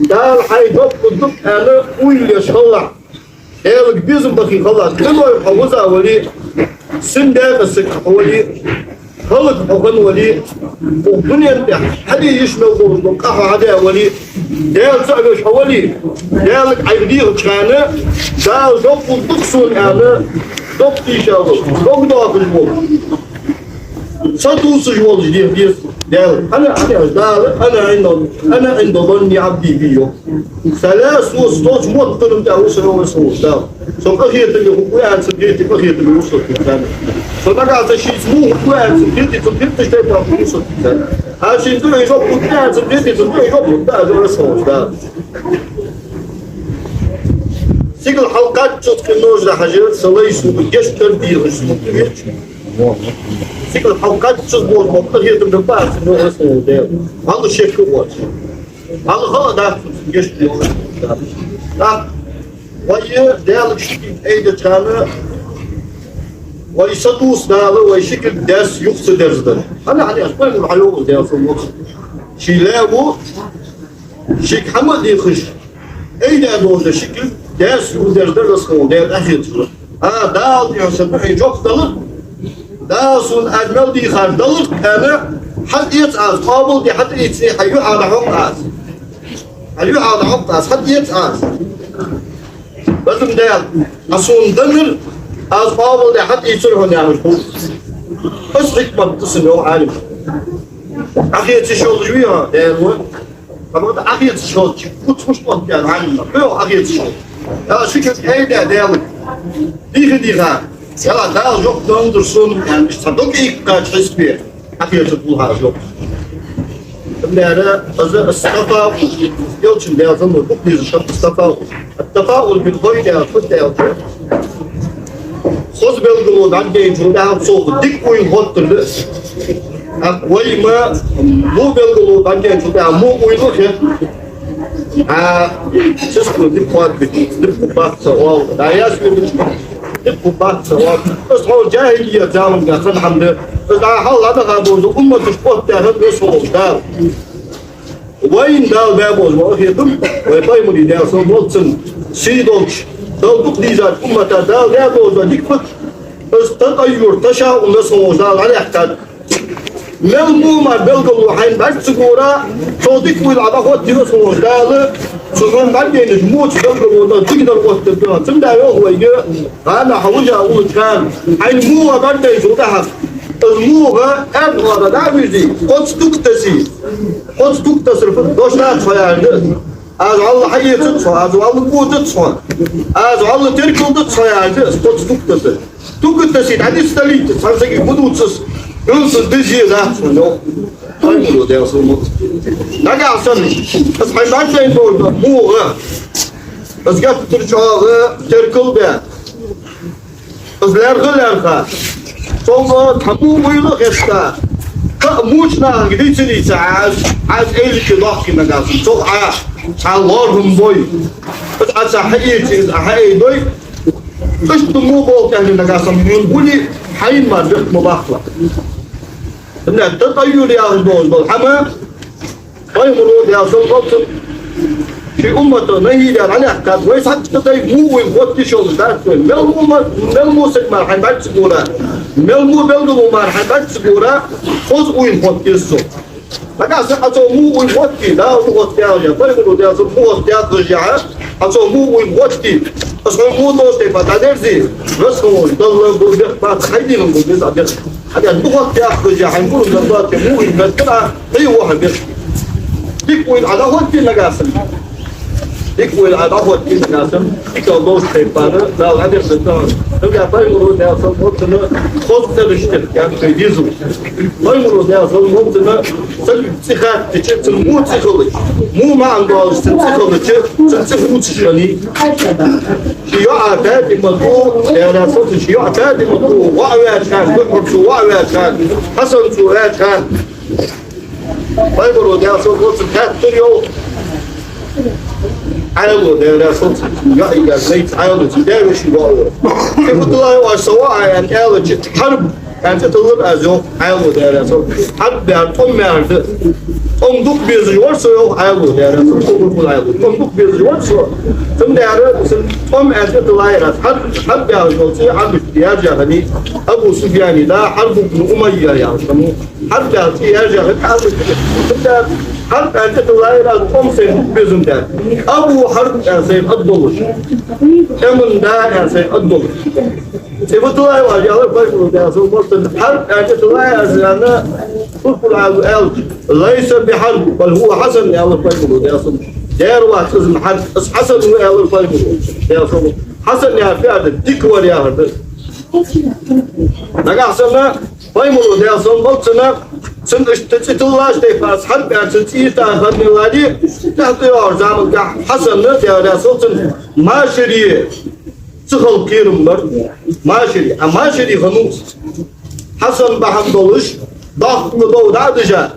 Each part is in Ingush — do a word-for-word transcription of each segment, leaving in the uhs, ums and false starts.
Дала хьайна жоп лургда аьнна уйла еш хилалахь. Даьлага безам баха хилалахь. Къиной хьо вуза вале, син декъа саг хьо вале, хӀалак хьо хинна вале, укх дунен тӀа хьаде йиш мел долаш дола къа хьо хьадаь вале, Даьла цаӀ веш хьо вале, Даьлага Ӏайха дехача хана, Дала жоп лургда-кх сона аьнна, жоп дийша волаш, дог доахаш волаш, са дусаш волаш деха деза Даьла. Ана, ана, Дала, أنا عند، أنا عند ظن عبدي بي йоах. Са лай сона цу мотт хинна тӀа ва со, йоах Дала. Со къахетаме хургва аьнна цун хете, къахетаме ва со цунца. Со нагахьа санна шийца во хургва аьнна цун хете, цун хеташ тайпара ва со цунца. Аз шийна дуӀа жоп лургда аьнна цун хете, цун дуӀа жоп лургда аз, йоах Дала. Сигала хьалкхаччалца къинош да хьажа, са лай сога гешт дар дехаш сога ду веча. Сигала хьалкхаччалца боху мо къахетам беппа аз, йоах Дала. Хьалла шек а воацаш. Хьалла хала дац цунца гешт дехаш. ТӀаккха вай Даьлага ши кулг айдеча хана, вай са дус Дала, вай ши кулг даьсса юха ца дерзадар. Хьана, хьана, аз пайхамар хьайоагӀа Даьла со моцу. Ший лай ва, шийга хӀама а дехаш, айдаь долча ши кулг даьсса юха дерзадар, аз хьона Даьла къахеташ ва. А, Дала тӀехьа са дуӀай жоп далар, Дала сона аз мел дийхар далар аьнна, хьатӀаэца аз, къоабал де хьатӀаийцача, хьай юхьа дӀахьокх аз. Хьай юхьа дӀахьокх аз, хьатӀаэца аз. Базам Даьла, Ӏа сона деннар, аз къоабал де хьатӀаийцар хьона яхаш хул. Из хьикмат да са, йоах Ӏалим. Ӏахецаш йолаш вий хьо, Даьла ва? Амма Ӏахецаш хилча, куц хӀуш тӀом кӀел Ӏалимна, хьо Ӏахецаш хилча. Дала ши кулг айдаь Даьлага. Дийха-дийха. Яла Дала жоп далар сона, яӀни, иштта дог ийккхача хьисапе. Ӏахецар хул хьа жоп. Цундера из ас-тафаул, элчан Даьла салам хилда цунна, дукха дезаш хиннад ас-тафаул. Ат-тафаул бил-хайр яхар фуд аьлча, хоза белгало дӀадайначул тӀехьагӀа цох дика уйла хоттар да. ТӀаккха вай ма во белгало дӀадайначул тӀехьагӀа во уйла хет. А, сискал дика хоаттабича, дика бац ца оал. Да, яс вирдича, дика бац ца оал. Из хьо жахӀилият заманга хинна хӀама да. Из а хьал ладаха бозу умматаш оттаьхад весховал Дала. Вайна Дала баь бозу ва хетам, вай пайхамари Даьла салам хилда цунна, сий долча, Дала дукха дийзача уммата Дала баь бозу дика фуд. Из татӀайюр, ташаум весховал Дала дӀадаьккхад. Мел во мара белгало хьайна бӀарга ца гора, цо дика уйла Ӏа дӀахоттийна хилча Дала, цу хьайна бӀаргадайнача воча белгалонах дикадар оттаргда. Цундела йоах вайга, хӀанз хьо вижа волча хана, хьайна во ва бӀаргадайначул тӀехьагӀа, из во ва аьрда оагӀора дӀа а вирзе, оцу тука тассе. Оцу тука тасар фуд, дош дац хьо яхар да. Аз вӀалла хьаэцац хьо, аз вӀалла кӀодац хьо, аз вӀалла теркалдац хьо яхар да, оцу тука тасар. Тука тассе дӀадиста лийта, цхьан сага ма дувцаш, хӀанз деза дац хьона, йоах. Пайхамаро, Даьла салам хилда цунна. Нагахьа санна, аз хьайна бӀаргадайна долаш да во ва. Аз геттара чӀоагӀа теркал баь. Аз лаьрхӀа а лаьрхӀа. Цо цхьа во уйла а хетта. Кхы а воча нахага дийца а дийца, аз, аз эйлача дохкий нагахьа санна. Цох Ӏа, цхьа лоархӀам бой. Аз Ӏа цхьа хьаэций, аз Ӏа хьаайдой. Иштта во болх тӀехьа нагахьа санна мел хуле, хьайна мара бехк ма баккхалахь. Амма татӀайюр яхаш долаш дола хӀама, пайхамаро, Даьла салам хилда цунна, ший уммата нахӀи даь дӀадаьккхад, вай цхьаккха тайпа во уйла хоттадеш йолаш дац вай. Мел во ма-, мел во саг мара хьайна бӀарга ца гора, мел во белгало мара хьайна бӀарга ца гора, хоза уйла хоттаде деза цо. Нагахьа санна Ӏа цох во уйла хоттий, Дала ма хоттаяхаш, пайхамаро, Даьла салам хилда цунна, ма хоттаяхаш яхаш, Ӏа цох во уйла хоттий, аз хьона во долча тайпара дӀадерзе, весховал Далла бу бехк бац, хьай дегӀа бу беза бехк. Хьадеш ма хоттаяхаш яхаш, хьайна гур дар бац, во уйла хоттий, хьай во хьа бехк. Дика уйла Ӏа дӀахоттий нагахьа санна. Дика уйла Ӏа дӀахоттий нагахьа санна. Дика долча тайпара, Дала хьадерза тӀа. Нагахьа пайхамаро, Даьла салам хилда цунна, хоза цӀераш тӀехьа, яхаш деза. Пайхамаро, Даьла салам хилда цунна, саг цӀи хаьттача, цун во цӀи хилча, во маӀан долаш цун цӀи хилча, цун цӀи хувцаш хиннай. Ший йоӀа ПатӀимата, Даьла раьза хилва цунна, ший йоӀа ПатӀимата воӀ ваьча хана, духхьал цо воӀ ваьча хана, Хьасан цо ваьча хана, пайхамаро, Даьла салам хилда цунна, хаьттар, йоах. Ӏаьлас, Даьла раьза хилва цунна, йоӀига, зайца Ӏаьлас, цун даь-вешийга воӀ ва. Цу хӀутталай оаш са воӀа аьнна аьлча, хьарб ХӀанз тӀатиллар аз, йоах Ӏаьлас, Даьла раьза хилва цунна. Хьарбаьхар тӀом мара да. ТӀом дукха безаш вар со, йоах Ӏаьлас, Даьла раьза хилва цунна. Хьарбаьхар тӀом дукха безаш вар со. Цудухьа цун тӀом аьнна тӀатиллар аз. Хьарб-, хьарбаьхаш йола цӀи Ӏарбашта яьржа хиннай Абу Суфьяна да, Хьарб ибн Умайя яхаш хиннав. Хьарбаьхача цӀи яьржа хиннай Ӏарбашта. Цудухьа Хьарб аьнна тӀатиллар аз, тӀом сайна дукха безам да. Абу Хьарб аьнна сайна аргдолаш, тӀема да аьнна сайна аргдолаш. ЦӀи ма тиллай вай, аьлар пайхамара, Даьла салам хилда цунна. Хьарб аьнна тӀатиллар аз, аьнна, Хьарб аьлча, «ليس بحرب، بل هو حسن», аьлар пайхамара, Даьла салам хилда цунна. Дера вац из Хьарб, из Хьасан ва, аьлар пайхамара, Даьла салам хилда цунна. Хьасан яхар фу да, дика вар яхар да. Нагахьа санна пайхамара, Даьла салам хилда цунна, цунна иштта цӀи тиллача тайпара, аз Хьарб аьнна цун цӀи йита хиннай аьлча, тӀехьа тӀайоагӀача заманчухь Хьасана, Даьла раьза хилва цунна, машари ца хила кхерам бар. Машари. А машари хиннав Хьасан бахьан долаш, доккха дов дӀа а дижа,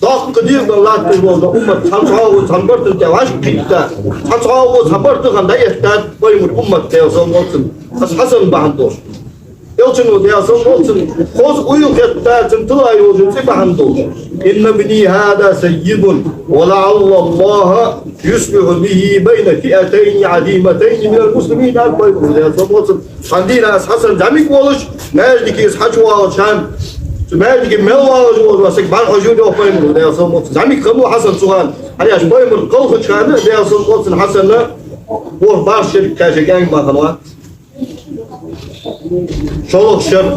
доккха дегӀа латташ вола уммат цхьан цхьоагӀо цхьан барта тӀа вӀашагӀкхийтта, цхьан цхьоагӀо цхьан барта хана дӀаэттад пайхамара уммат, Даьла салам хилда цунна, из Хьасан бахьан долаш. Элчано, Даьла салам хилда цунна, хоза уйла хетта цунна тилла йолча цӀи бахьан долаш: «إن ابني هذا سيد، ولعل الله يصلح به بين فئتين عظيمتين من المسلمين», аьннад пайхамара, Даьла салам хилда цунна. Цхьан дийнахьа из Хьасан зӀамига волаш, маьждиге из хьачувоагӀача хана, цу маьждиге мел воагӀаш вола саг бӀарахьожаду, йоах пайхамара, Даьла салам хилда цунна. ЗӀамига хиннав Хьасан цу хана. ХӀана аьлча пайхамар кхалхача хана, Даьла салам хилда цунна, Хьасана ворхӀ бӀаьрг шерага кхаьча кӀаьнк мара хиннавац. ШоллагӀча шера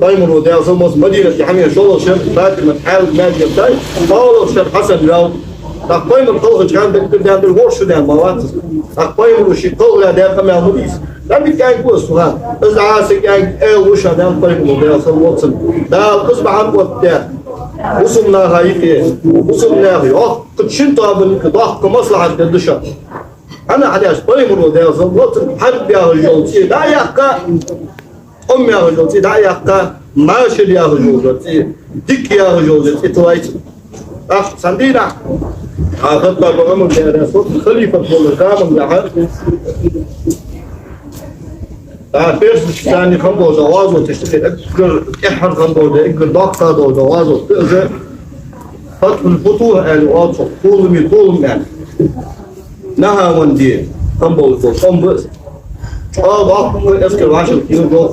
пайхамара, Даьла салам хилда цунна, Мадинате хьавена, шоллагӀча шера Фатимат хьалха маьждиге даьннад, кхоалагӀча шера Хьасан ваьв. ТӀаккха пайхамар кхалхача хана даггара даьннадар ворхӀ шу даьнна ма вац из. ТӀаккха пайхамара ший кхалхале даь къамаьл ма дий из. ЗӀамига кӀаьнк ва из цу хана. Из Ӏа са кӀаьнк, аьлар шоана, аьннад пайхамара, Даьла салам хилда цунна. Дала из бахьан оттадаьд бусалба наха юкъе, бусалба наьха йоккхача шин тоабан юкъе доккха маслахьат дергда шоана. ХӀана аьлча пайхамара, Даьла салам хилда цунна, Хьарб яхаш йола цӀи дӀа а яьккха, тӀом яхаш йола цӀи дӀа а яьккха, машари яхаш йола цӀи, дика яхаш йола цӀи тиллай цунна. ТӀаккха цхьан дийнахьа, а, Хаттаба Ӏумар, Даьла раьза хилва цунна, халифат волча заман чухь, а, персашца хинна болча гӀазоташта, эггара тӀеххьара хинна болча, эггара доккха долча гӀазота, из Фатхьул-Футухь аьле оал цох, кхоллама толам аьнна. Нахьаванди хинна болаш бола тӀом ба из. ЧӀоагӀа доккха эскар вӀашагӀтехар, йоах.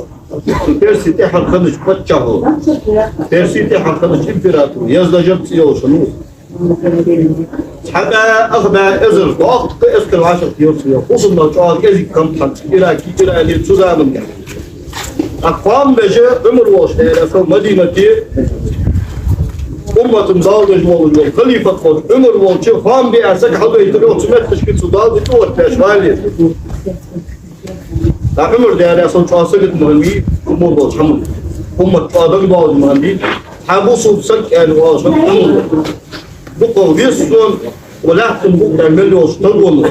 Персий тӀеххьара хиннача паччахьо, Персий тӀеххьара хиннача императоро, Яздажд цӀи йолаш хиннав из. Цхьа бӀаь, ах бӀаь эзар доккха эскар вӀашагӀтехар цо, йоах. Бусалба нах чӀоагӀа кӀезига хиннаб хӀанз Ираке, Иране цу заман чухь. ТӀаккха кхоам беш Ӏумар волча, Даьла раьза хилва цунна, Мадинате уммата доал деш волаш вола халифат волча Ӏумар волча кхоам беш саг хьадайтар, йоах, цу метташка, цу доал де тӀаоттабеш вале. ТӀаккха Ӏумар, Даьла раьза хилва цунна, чӀоагӀа сагота ма хиннавий, Ӏумар волча хӀаман. Уммат чӀоагӀа дагадоалаш ма хиннадий. Цхьа бусалба саг, аьнна оалаш хиннав Ӏумар. ДукхагӀа веза сона, укх лаьттан букъа тӀа мел йолча столбано,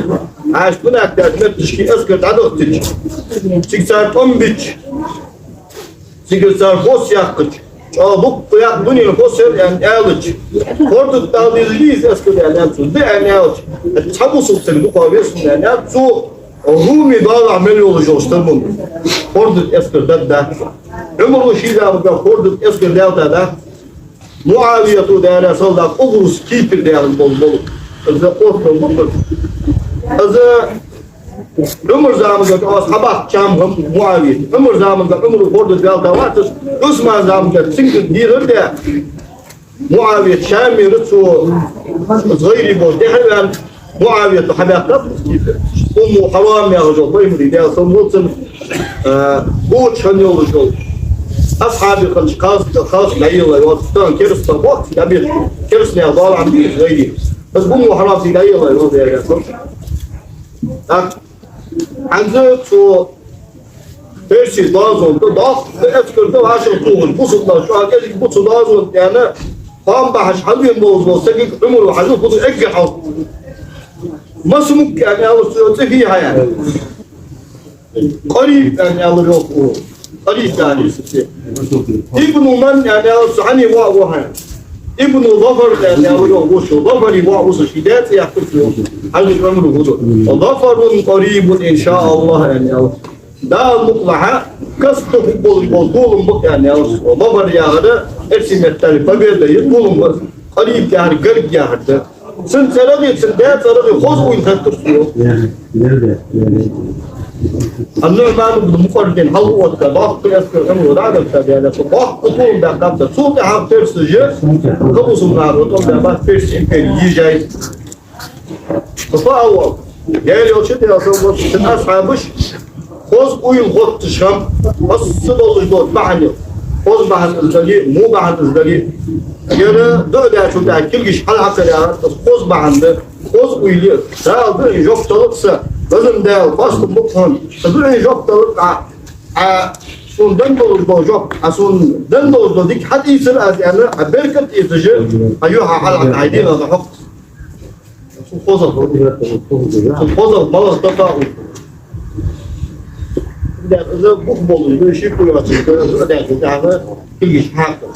Ӏа шоана дӀадаьча метташка эскар дӀадахийтача, цига цар тӀом бича, цигара цар хӀоса яьккхача, чӀоагӀа дукха яккха дунен хӀоса яр, аьнна, аьлча, хӀорда тӀа дала дезаш дий из эскар, аьнна, аьлча, да, аьнна, аьлча, цхьа бусалба саг дукхагӀа веза сона, аьнна, цо Руми доалахьа мел йолаш йола столбано хӀорда тӀа эскар дергдац. Ӏумара ший заман чухь хӀорда тӀа эскар даьлийтадац. МуӀавията, Даьла раьза хилва цунна, Къубрус, Кипр яхаш бола, бола, из остров ба-кх из. Из Ӏумара заман чухь хьабаьхкача хана хиннав МуӀавия. Ӏумара заман чухь Ӏумара хӀорда тӀа ваьлийтавац из, Ӏусмана заман чухь цунгара дехар даь, МуӀавия Шамера, цо из гӀайре болча тӀехьа а ваьнна, МуӀавията хьабаьккхаб Кипр. Умму Хьарам яхаш йола, пайхамара, Даьла салам хилда цунна, а, боча хинна йолаш йола асхьабий хиннача кхалсага, кхалсага дӀаеллай, йоах, тахан кераста бохк, дӀабетта, кераста наьха доал Ӏомаде из гӀайре. Из Умму Хьарам цига дӀаеллай, йоах, Даьла раьза хилва цунна. ТӀаккха хӀанз цу Персий доазон тӀа доккха эскар да вӀашагӀтохаш, бусалба нах чӀоагӀа кӀезига ба цу доазон тӀа, аьнна, кхоам бахьаш хьалвена волаш вола сагага Ӏумара хьажа, фу да, эггара хьалха. Масса мукъа, аьнна, аьлар цо, цӀи фу я хьа, аьнна. Къариб, аьнна, аьлар, йоах, цо. Къариб, аьнна, аьлар цо. Ибну ман, аьнна, аьлар цо, хьан воӀ ва хьа? Ибну Зафар, аьнна, аьлар, йоах, вокхо. Зафара воӀ ва со, ший даь цӀи яьккхар цо, йоах. Хьажа Ӏумара, фу да. Зафарун къарибун, иншааллахӀ, аьнна, аьлар. Дала мукъалахь, Каста хургболаш бола толам ба аьнна, аьлар цо. Мабар яхар эрсий меттала победа я, толам ба. Къариб яхар гарга яхар да. Цун цӀерагӀа, цун даь цӀерагӀа хоза уйла хетар цо. Ан-НуӀман ибн Мукъаррин хьалха отта, боккха эскар хӀама дӀа а даккха, боккха толам баьккхаб цар. Цул тӀехьагӀа персаша, кхы бусалба наха тӀом баь бац, персий импери йижай. Цу фа аввал, Даьла Элча, Даьла салам хилда цунна, асхьабаш хоза уйла хотташ хиннаб, масса долаш дола бахьан я. Хоза бахьан из дале, во бахьан из дале. Ер дуӀа даьчул тӀехьагӀа кулгаш хьалхьекхар яхар, из хоза бахьан да, хоза уйла я. Дала дуӀайна жоп далар са, везан Даьла, хоастам ба хьона, са дуӀайна жоп далар Ӏа, Ӏа сона денна долаш дола жоп, Ӏа сона денна долаш дола дика хьатӀаийцар аз аьнна, Ӏа беркат эцаш, Ӏа юхьа хьалхьекха, хьай дегӀа хьокх. Цу хозагӀа, цу хозагӀа малагӀа да тӀаккха? Из бух болаш да, ши кулгаш, из а даьчул тӀехьагӀа кулгаш хьакха.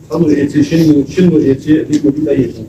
Цхьанне эце, шинне, шинне эце, дика, дика эце.